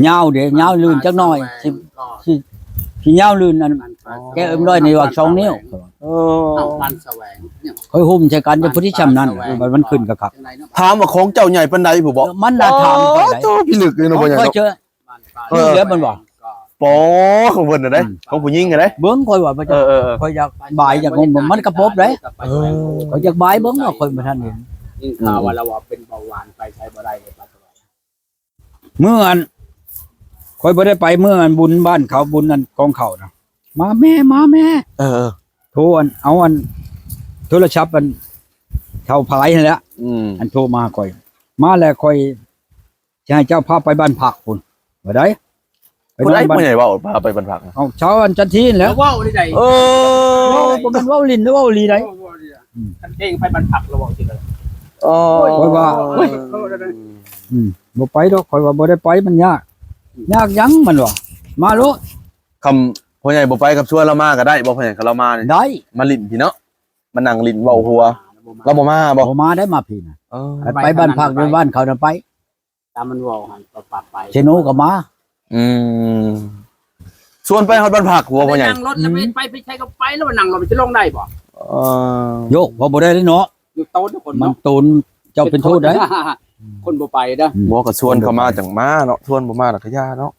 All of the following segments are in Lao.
ຍາວເດ້ ຍາວລື່ນຈັກໜ້ອຍ ຊິ ຊິ ຊິຍາວລື່ນອັນ ແກ້ວເອັມຮ້ອຍນີ້ວ່າສອງນິ້ວ. ເອີ ເອົາ ບ້ານສະແຫວງ ຂ້ອຍຫຸ້ມໃສ່ກັນ ຈະພໍດີຊ່ຳນັ້ນ ມັນຂຶ້ນກະຄັກ. ຖາມວ່າຂອງເຈົ້າໃຫຍ່ປານໃດພຸ້ນບໍ? ເອີ ມັນໜ້າຖາມຂ້ອຍໄດ໋ ໂອ້ ໂຕພິລຶກເລີຍເນາະ ພໍ່ໃຫຍ່ເນາະ. ເອີ ເຫຼືອຂອງເພິ່ນນະເດ້ ອືມ ຂອງຜູ້ຍິງນະເດ້. ເບິ່ງຂ້ອຍວ່າ ເອີໆໆ ຂ້ອຍຢາກບາຍຢາກຫົ່ມ ມັນກະປົບເດ້. ເອີ ຂ້ອຍຢາກບາຍເບິ່ງວ່າຂ້ອຍບໍ່ທັນເຫັນ. ຍິນຂ່າວວ່າລາວວ່າເປັນເບົາຫວານ ໄປໃສບໍ່ໄດ້. ມື້ອັນ ຂ້ອຍບໍ່ໄດ້ໄປ ມື້ອັນບຸນບ້ານເຂົາ ບຸນອັນຂອງເຂົານະ ມາແມ່ ມາແມ່. ເອີໆ ໂທອັນ ເອົາອັນ ໂທລະສັບອັນເຖົ້າພາຍຫັ້ນແຫຼະ ອືມ ອັນໂທມາຫາຂ້ອຍ ມາແລ້ວຂ້ອຍ ຊິໃຫ້ເຈົ້າພາໄປບ້ານພັກພຸ້ນ ວ່າໄດ້. ຜູ້ໃດ ຜູ້ໃຫຍ່ເວົ້າພາໄປບ້ານພັກ? ເອົາ ຊາວອັນຈັນທີນແຫຼະ ເວົ້າໄດ້. ເອີ ບໍ່ແມ່ນເວົ້າຫຼິ້ນເດ້ ເວົ້າອີ່ຫຼີໃດ໋. ຄັນເກັ່ງໄປບ້ານພັກລະເວົ້າຊິໄດ້. ໂອ້ຍ ຂ້ອຍວ່າ ອືມ ບໍ່ໄປດອກ ຂ້ອຍວ່າບໍ່ໄດ້ໄປ ມັນຍາກ. ຍາກຫຍັງ ມັນວ່າ ມາໂລດ. ຄຳພໍ່ໃຫຍ່ບໍ່ໄປ ຄຳຊວນລາວມາກະໄດ້ບໍ່ ພໍ່ໃຫຍ່? ຄັນລາວມານີ້ ໄດ້ ມາຫຼິ້ນພີ້ເນາະ ມານັ່ງຫຼິ້ນເວົ້າຫົວ. ລາວບໍ່ມາບໍ່? ບໍ່ມາໄດ້ ມາພີ້ນະ. ເອີ ໄປບ້ານພັກຢູ່ບ້ານເຂົານະໄປ ຕາມມັນເວົ້າຫັ້ນ ກໍປັບໄປ ເຊໂນກໍມາ. ອືມ ຊວນໄປຮອດບ້ານພັກບໍ່ ພໍ່ໃຫຍ່? ນັ່ງລົດລະໄປ ໄປໃສກໍໄປ ລະວ່ານັ່ງລົດມັນຊິລົງໄດ້ບໍ່? ເອີ ໂຍກ ເວົ້າບໍ່ໄດ້ເດ້ເນາະ ຢູ່ໂຕນຄົນ ມັນ ເນາະ ໂຕນ ເຈົ້າເປັນໂທດໄດ໋ ຄົນບໍ່ໄປເດີ. ອືມ ບໍ່ ກໍຊວນເຂົາມາຈັ່ງມາເນາະ ຊວນບໍ່ມາລະກະຢ່າເນາະ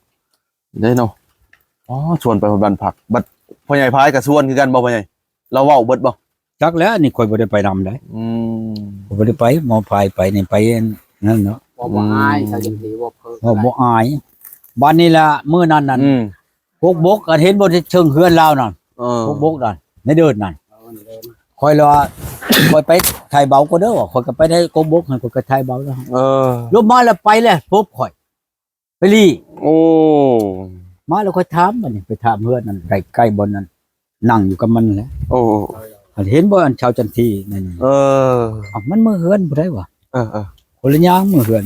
ເດ້ເນາະ. ອໍ ຊວນໄປຮອດບ້ານພັກ ບັດພໍ່ໃຫຍ່ພາຍກໍຊວນຄືກັນບໍ່ ພໍ່ໃຫຍ່? ລາວເວົ້າເບິດບໍ່? ຈັກແລ້ວ ອັນນີ້ຂ້ອຍບໍ່ໄດ້ໄປນຳໃດ໋. ອືມ ຂ້ອຍບໍ່ໄດ້ໄປ ໝໍພາຍໄປນີ້ໄປນັ້ນເນາະ. ເວົ້າບໍ່ອາຍ ອືມ ຊາວຈັນທີ ເວົ້າເພີ້ ເວົ້າບໍ່ອາຍ. ບາດນີ້ລະ ມື້ນັ້ນນັ້ນ ອືມ ກົກບົກ ອັນເຫັນບໍ່ ເທິງເຮືອນລາວນັ້ນ. ເອີ ກົກບົກນັ້ນ ໃນເດີນນັ້ນ ເອີ ໃນເດີນ ຂ້ອຍລະວ່າ ຂ້ອຍໄປໄຖເບົາກ່ອນເດີ ຂ້ອຍກໍໄປໄຖກົກບົກຫັ້ນ ຂ້ອຍກໍໄຖເບົາແລ້ວ. ເອີ ລົງມາລະໄປແລ້ວ ພົບຂ້ອຍ ໄປລີ້. ໂອ້ ມາແລ້ວຂ້ອຍຖາມ ບາດນີ້ໄປຖາມເຮືອນນັ້ນ ໃກ້ໆບ່ອນນັ້ນ ນັ່ງຢູ່ກັບມັນແຫຼະ. ໂອ້ ເຫັນບໍ່ ອັນຊາວຈັນທີນັ້ນ? ເອີ ເອົ້າ ມັນເມືອເຮືອນຜູ້ໃດວະ? ເອີໆ ຄົນລະຢ່າງ ເມືອເຮືອນ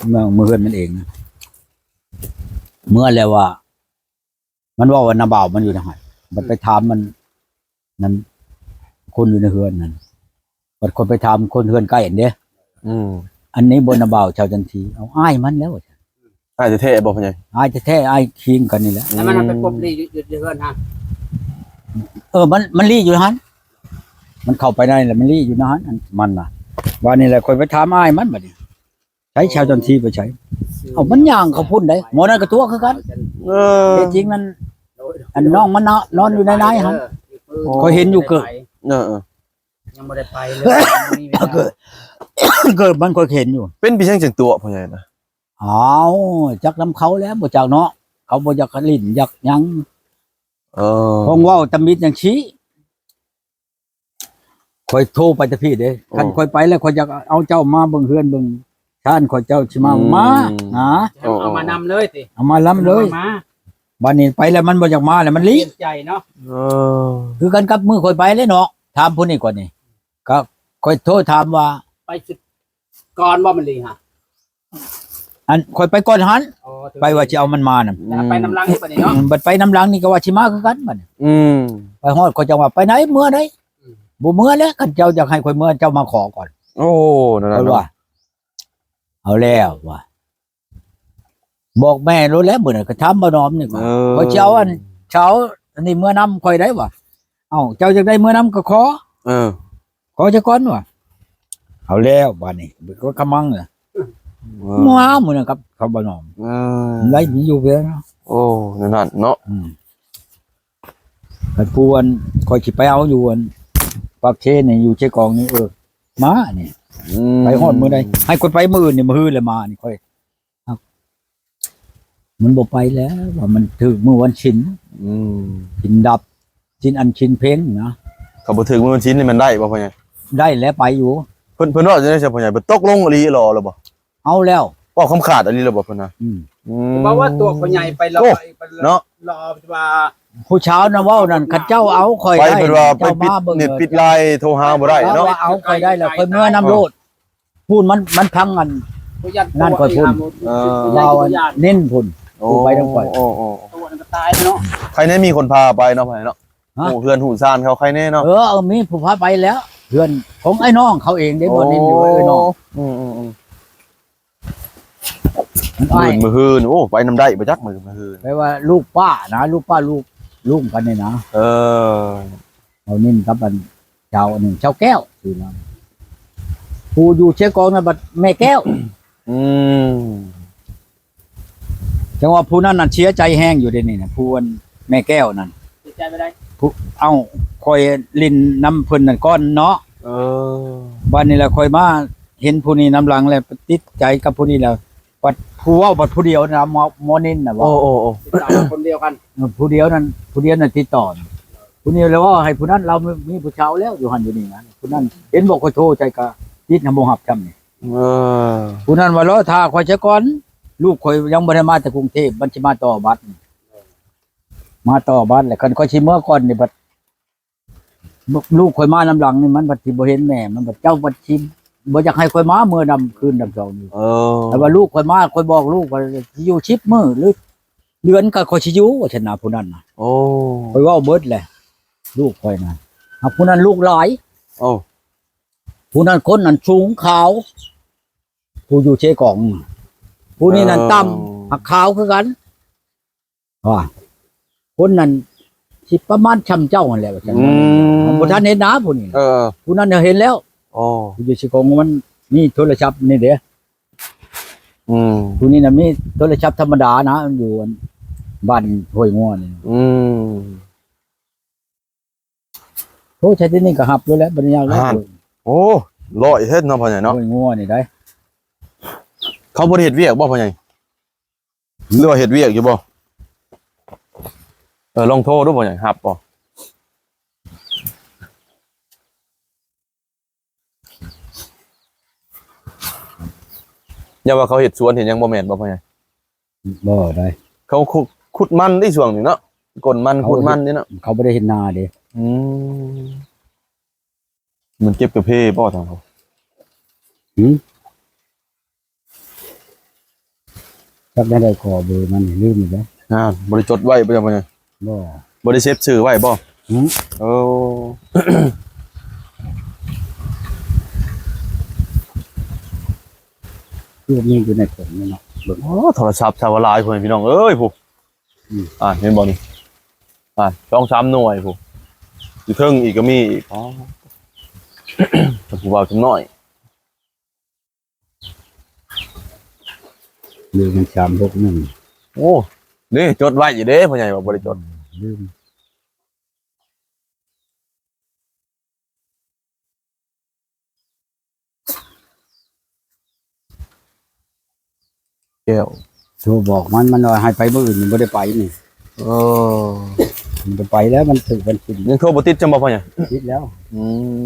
ເມືອ ເມືອເຮືອນມັນເອງນະ. ເມືອແລ້ວວ່າ ມັນເວົ້າວ່ານ້າບ່າວມັນຢູ່ທາງຫັ້ນ ບັດໄປຖາມມັນ ນັ້ນ ຄົນຢູ່ໃນເຮືອນນັ້ນ ບັດຄົນໄປຖາມຄົນເຮືອນໃກ້ຫັ້ນເດ້. ອືມ ອັນນີ້ບໍ່ນ້າບ່າວຊາວຈັນທີ ເອົາ ອ້າຍມັນແລ້ວ ອ້າຍແທ້ໆບໍ່ ພໍ່ໃຫຍ່? ອ້າຍແທ້ໆ ອ້າຍຄີງກັນນີ້ແຫຼະ. ແລ້ວມັນໄປປົບລີ້ຢູ່ ຢູ່ເຮືອນຫັ້ນ? ເອີ ມັນ ມັນລີ້ຢູ່ຫັ້ນ ມັນເຂົ້າໄປໃນແລ້ວ ມັນລີ້ຢູ່ໃນຫັ້ນ ອັນມັນນະ. ບາດນີ້ແຫຼະ ຂ້ອຍໄປຖາມອ້າຍມັນ ບາດນີ້ ໃສຊາວຈັນທີໄປໃສ? ເອົາ ມັນຍ່າງເຂົ້າພຸ້ນໃດ໋ ໝໍນັ້ນກໍຕົວະຄືກັນ. ເອີ ແທ້ຈິງນັ້ນ ອັນນ້ອງມັນນອນຢູ່ໃນໃນຫັ້ນ ຂ້ອຍເຫັນຢູ່ເກີບ. ເອີໆ ຍັງບໍ່ໄດ້ໄປເລີຍ ເກີບ ເກີບມັນຂ້ອຍເຫັນຢູ່. ເປັນເປັນຫຍັງຈຶ່ງຕົວະ ພໍ່ໃຫຍ່ນະ? ອ້າວ ຈັກນຳເຂົາແຫຼະ ບໍ່ຈັກເນາະ ເຂົາບໍ່ຢາກຫຼິ້ນຢາກຫຍັງ. ເອີ ຄອງເວົ້າຕຳມິດຫຍັງຊີ້ ຂ້ອຍໂທໄປແຕ່ພີ້ເດ້. ໂອ້ ຄັນຂ້ອຍໄປແລ້ວ ຂ້ອຍຢາກເອົາເຈົ້າມາເບິ່ງເຮືອນເບິ່ງຊານ ຂ້ອຍ ເຈົ້າຊິມາ ອືມ ມານະ. ເອົາມານຳເລີຍຕິ? ເອົາມານຳເລີຍ. ມາ ບາດນີ້ໄປແລ້ວມັນບໍ່ຢາກມາແລ້ວ ມັນລີ້ ເກງໃຈເນາະ. ເອີ ຄືກັນກັບມື້ຂ້ອຍໄປເລີຍເນາະ. ຖາມຜູ້ນີ້ກ່ອນນີ້ ກໍຂ້ອຍໂທຖາມວ່າ ໄປສຸດກ່ອນບໍ່ ມັນລີ້ຫະ? ອັນຂ້ອຍໄປກ່ອນຫັ້ນ. ອໍ ໄປວ່າຊິເອົາມັນມານຳ ແຕ່ໄປນຳຫຼັງນີ້ບັດນີ້ເນາະ. ອືມ ບັດໄປນຳຫຼັງນີ້ກໍວ່າຊິມາຄືກັນບັດນີ້. ອືມ ໄປຮອດຂ້ອຍຈັ່ງວ່າ ໄປໃດ ເມືອໃດ? ອືມ ບໍ່ເມືອແລ້ວ ຄັນເຈົ້າຢາກໃຫ້ຂ້ອຍເມືອ ເຈົ້າມາຂໍກ່ອນ. ໂອ້ ນັ້ນ ເອີ ວ່າ ເອົາແລ້ວວ່າ ບອກແມ່ໂລດແລ້ວ ມື້ນັ້ນກໍຖາມບ່າວໜອມນີ້ວ່າ ເອີ ຂ້ອຍຊິເອົາອັນ ເຊົ້າອັນນີ້ເມືອນຳຂ້ອຍໄດ້ວ່າ. ເອົ້າ ເຈົ້າຢາກໄດ້ເມືອນຳກໍຂໍ. ເອີ ຂໍຊະກ່ອນວ່າ. ເອົາແລ້ວບາດນີ້ ກໍກຳມັງລະ ເອີ ມາມື້ນັ້ນກັບເຂົາບ່າວໜອມ. ເອີ ໄດ້ມີຢູ່ເພິ່ນ. ໂອ້ ແນວນັ້ນເນາະ. ອືມ ຄັນຜູ້ອັນ ຂ້ອຍຊິໄປເອົາຢູ່ອັນ ປາກເຊນີ້ ຢູ່ເຊກອງນີ້ ເອີ ມານີ້ ອືມ ໄປຮອດມື້ໃດ? ໃຫ້ຂ້ອຍໄປມື້ອື່ນນີ້ ມື້ຮືແລ້ວມານີ້ ຂ້ອຍ ມັນບໍ່ໄປແລ້ວ ວ່າມັນຖືກມື້ວັນສິນ. ອືມ ສິນດັບ ສິນອັນສິນເພັງນະ. ຄັນບໍ່ຖືກມື້ວັນສິນນີ້ ມັນໄດ້ບໍ່ ພໍ່ໃຫຍ່? ໄດ້ແລ້ວ ໄປຢູ່. ເພິ່ນ ເພິ່ນເວົ້າຈັ່ງໃດຊະ ພໍ່ໃຫຍ່? ເພິ່ນຕົກລົງອີ່ຫຼີອີ່ຫຼໍແລ້ວບໍ່? ເອົາແລ້ວ ເວົ້າຄຳຂາດອີ່ຫຼີແລ້ວບໍ່ເພິ່ນນະ? ອືມ ອືມ ເວົ້າວ່າຕົວພໍ່ໃຫຍ່ໄປລອ ໂອ້ ເນາະ ລອວ່າ ຜູ້ສາວນະເວົ້ານັ້ນ ຄັນເຈົ້າເອົາຂ້ອຍໄດ້ ເຈົ້າມາເບິ່ງ ປິດລາຍໂທຫາບໍ່ໄດ້ເນາະ. ວ່າເອົາຂ້ອຍໄດ້ແລ້ວ ຂ້ອຍເມືອນຳໂລດ. ພຸ້ນມັນ ມັນພັງອັນນັ້ນຂ້ອຍພຸ້ນ ເອີ ລາວອັນເນັ້ນພຸ້ນ ໂອ້ ໄປນຳຂ້ອຍ ໂອ້ ໂອ້ ຕົວນັ້ນກໍຕາຍແລ້ວເນາະ. ໃຄແນ່ມີຄົນພາໄປເນາະ ໃຜເນາະ ຮະ ໂອ້ ເຮືອນຮູ້ຊານເຂົາໃຄແນ່ເນາະ. ເອີ ເອີ ມີຜູ້ພາໄປແລ້ວ ເຮືອນຂອງອ້າຍນ້ອງເຂົາເອງເດ້ ໂອ້ ບ່ອນນີ້ຢູ່ ເອີ ນ້ອງ ອືມໆໆ. ມື້ອື່ນ ມື້ຮື ໂອ້ ໄປນຳໄດ້ບໍ່ຈັກ ມື້ ມື້ຮື ແປວ່າລູກປ້ານະ ລູກປ້າ ລູກລຸງກັນນີ້ນະ. ເອີ ເຮົານິນກັບອັນ ເຈົ້າອັນໜຶ່ງ ເຈົ້າແກ້ວ ຊື່ນະ ຜູ້ຢູ່ເຊກອງນັ້ນບັດແມ່ແກ້ວ. ອືມ ຈັ່ງວ່າຜູ້ນັ້ນນະເສຍໃຈແຮງຢູ່ເດນີ້ນະ ຜູ້ອັນແມ່ແກ້ວນັ້ນ. ຕິດໃຈບໍ່ໄດ້ ຜູ້ ເອົ້າ ຂ້ອຍຫຼິ້ນນຳເພິ່ນນັ້ນກ່ອນເນາະ. ເອີ ບັດນີ້ລະຂ້ອຍມາເຫັນຜູ້ນີ້ນຳຫຼັງ ແລ້ວຕິດໃຈກັບຜູ້ນີ້ແລ້ວ ບັດຜູ້ເວົ້າບັດຜູ້ດຽວນະ ໝໍ ໝໍນິນນະເວົ້າ. ໂອ້ ໂອ້ ໂອ້ ຕິດຕາມຄົນດຽວກັນ ເອີ ຜູ້ດຽວນັ້ນ ຜູ້ດຽວນັ້ນຕິດຕໍ່ນະ. ຜູ້ນີ້ລະເວົ້າໃຫ້ຜູ້ນັ້ນ ລາວມີ ມີຜູ້ສາວແລ້ວ ຢູ່ຫັ້ນຢູ່ນີ້ນະ. ຜູ້ນັ້ນເຫັນບໍ່ ຂ້ອຍໂທໃສ່ກະຕິດນຳ ບໍ່ຮັບຊ້ຳນີ້. ເອີ ຜູ້ນັ້ນວ່າ ລໍຖ້າຂ້ອຍຊະກ່ອນ ລູກຂ້ອຍຍັງບໍ່ໄດ້ມາແຕ່ກຸງເທບ ມັນຊິມາຕໍ່ບັດ ມາຕໍ່ບັດ ແລ້ວຄັນຂ້ອຍຊິເມືອກ່ອນນີ້ ບັດລູກຂ້ອຍມານຳຫຼັງນີ້ ມັນບັດຊິບໍ່ເຫັນແມ່ ມັນບັດ ເຈົ້າບັດຊິບໍ່ຢາກໃຫ້ຂ້ອຍມາເມືອນຳຄືນນຳສອງນີ້. ເອີ ແຕ່ວ່າລູກຂ້ອຍມາ ຂ້ອຍບອກລູກວ່າຊິຢູ່ສິບມື້ ຫຼື ເດືອນກໍຂ້ອຍຊິຢູ່ ວ່າຊັ້ນນະ ຜູ້ນັ້ນນະ. ໂອ້ ຂ້ອຍເວົ້າເບິດແຫຼະ ລູກຂ້ອຍນະ. ຫາກຜູ້ນັ້ນລູກຫຼາຍ. ໂອ້ ຜູ້ນັ້ນຄົນນັ້ນສູງຂາວ ຜູ້ຢູ່ເຊກອງ. ຜູ້ນີ້ນັ້ນ ເອີ ຕ່ຳ ຫາກຂາວຄືກັນ. ວ່າ ຄົນນັ້ນຊິປະມານຊ່ຳເຈົ້າຫັ້ນແຫຼະ ວ່າຊັ້ນ. ອືມ ບໍ່ທັນເຫັນໜ້າຜູ້ນີ້. ເອີ ຜູ້ນັ້ນເຫັນແລ້ວ. ໂອ້ ຜູ້ຢູ່ເຊກອງ ມັນມີໂທລະສັບນີ້ເດ້. ອືມ ຜູ້ນີ້ນະມີໂທລະສັບທຳມະດານະ ຢູ່ບ້ານຫ້ວຍງົວນີ້. ອືມ ໂທໃສ່ທີ່ນີ້ກໍຮັບຢູ່ແລ້ວ ບໍ່ໄດ້ຍາກແລ້ວ. ໂອ້ ຮ້ອຍເຮັດເນາະພໍ່ໃຫຍ່ເນາະ. ໂອ້ຍ ງົວນີ້ໄດ໋ ເຂົາບໍ່ໄດ້ເຮັດວຽກບໍ່ພໍ່ໃຫຍ່ ຫຼືວ່າເຮັດວຽກຢູ່ບໍ່? ເອີ ລອງໂທດູພໍ່ໃຫຍ່ ຮັບບໍ່? ຢ່າວ່າເຂົາເຮັດສວນເຮັດຫຍັງບໍ່ແມ່ນບໍ່ພໍ່ໃຫຍ່? ບໍ່ໄດ໋ ເຂົາຂຸດ ຂຸດມັນເດ້ຊ່ວງນີ້ເນາະ ກົ້ນມັນ ເຂົາ ຂຸດມັນນີ້ເນາະ ເຂົາບໍ່ໄດ້ເຮັດນາເດ້. ອືມ ມັນເກັບກາເຟບໍ່ທາງເຂົາ? ຫື ຈັກແນວໃດ ຂໍເບີມັນ ລືມອີກແລ້ວ. ອ່າ ບໍ່ໄດ້ຈົດໄວ້ບໍ່? ບໍ່ ບໍ່ໄດ້ເຊບຊື່ໄວ້ບໍ່? ຫື ເອີ ຄືມີຢູ່ໃນຜົມນີ້ເນາະ. ເບິ່ງ ໂອ້ ໂທລະສັບຊາວລາຍ ພໍ່ແມ່ພີ່ນ້ອງເອີຍ ຜູ້ ອືມ ອ່າ ເຫັນບໍ່ນີ້ ອ່າ ສອງສາມໜ່ວຍ ຜູ້ ຢູ່ເທິງອີກກໍມີອີກ. ອໍ ຜູ້ບ່າວຈຳນ້ອຍ ເລກມັນສາມຫົກໜຶ່ງ. ໂອ້ ເດ້ ຈົດໄວ້ຢູ່ເດ້ ພໍ່ໃຫຍ່ວ່າບໍ່ໄດ້ຈົດ. ອືມ ລືມ. ແກ້ວ ໂທບອກມັນ ມັນວ່າໃຫ້ໄປມື້ອື່ນ ມັນບໍ່ໄດ້ໄປນີ້. ເອີ ມັນໄປແລ້ວ ມັນຖືກວັນສິນ. ຍັງໂທບໍ່ຕິດຊ້ຳບໍ່ພໍ່ໃຫຍ່? ຕິດແລ້ວ. ອືມ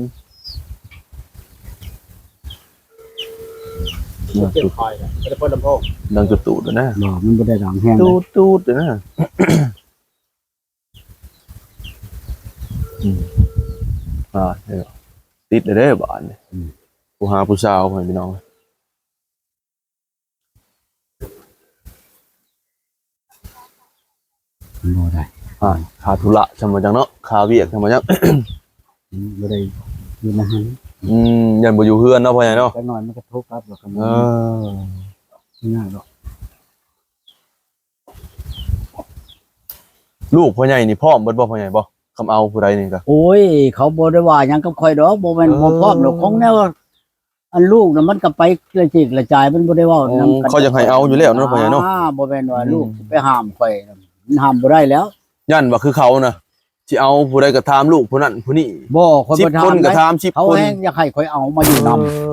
ເກັບຄອຍນະ ບໍ່ໄດ້ເປີດລຳໂພງ ດັງຕູດໆນະ. ບໍ່ ມັນບໍ່ໄດ້ດັງແຮງ ຕູດໆນະ. ອືມ ອ່າ ຕິດແລ້ວເດ້ບາດນີ້. ອືມ ຜູ້ຫາຜູ້ສາວ ພໍ່ແມ່ພີ່ນ້ອງ ບໍ່ໄດ້ ອ່າ ຄາທຸລະຊັ້ນບໍ່ຈັກເນາະ ຄາວຽກຊັ້ນບໍ່ຈັກ. ອືມ ບໍ່ໄດ້ຢູ່ໃນຫັ້ນ. ອືມ ຢ້ານບໍ່ຢູ່ເຮືອນເນາະ ພໍ່ໃຫຍ່ເນາະ. ຈັກໜ້ອຍມັນກໍໂທກັບແລ້ວກໍ ເອີ ຍາກດອກ. ລູກພໍ່ໃຫຍ່ນີ້ພ້ອມເບິດບໍ່ພໍ່ໃຫຍ່ບໍ່? ຄຳເອົາຜູ້ໃດນີ້ກະ ໂອ້ຍ ເຂົາບໍ່ໄດ້ວ່າຫຍັງກັບຂ້ອຍດອກ. ບໍ່ແມ່ນ ເອີ ບໍ່ພ້ອມດອກ ຂອງແນວ ອັນລູກນະ ມັນກໍໄປກະຈິກກະຈາຍ ມັນບໍ່ໄດ້ເວົ້ານຳກັນ. ເຂົາຢາກໃຫ້ເອົາຢູ່ແລ້ວເນາະ ພໍ່ໃຫຍ່ເນາະ. ອ່າ ບໍ່ແມ່ນວ່າ ອືມ ລູກຊິໄປຫ້າມຂ້ອຍນະ ມັນຫ້າມບໍ່ໄດ້ແລ້ວ. ຢ້ານວ່າຄືເຂົານະ ຊິເອົາຜູ້ໃດກໍຖາມລູກຜູ້ນັ້ນຜູ້ນີ້. ບໍ່ ຂ້ອຍບໍ່ຖາມ ສິບຄົນກໍຖາມສິບຄົນ ເຂົາແຮ່ງຢາກໃຫ້ຂ້ອຍເອົາມາຢູ່ນຳ. ເອີ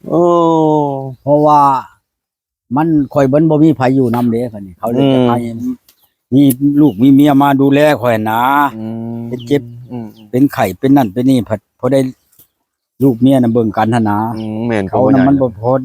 ເອີ ເພາະວ່າ ມັນ ຂ້ອຍມັນບໍ່ມີໃຜຢູ່ນຳເດ້ ບາດນີ້ເຂົາເລີຍ ອືມ ຢາກໃຫ້ມີລູກມີເມຍມາດູແລຂ້ອຍຫັ້ນນາ. ອືມ ເປັນເຈັບ ອືມ ເປັນໄຂ້ ເປັນນັ້ນເປັນນີ້ ພັດພໍໄດ້ລູກເມຍນຳເບິ່ງກັນຫັ້ນນາ. ອືມ ແມ່ນ ເຂົານະ ມັນບໍ່ພໍ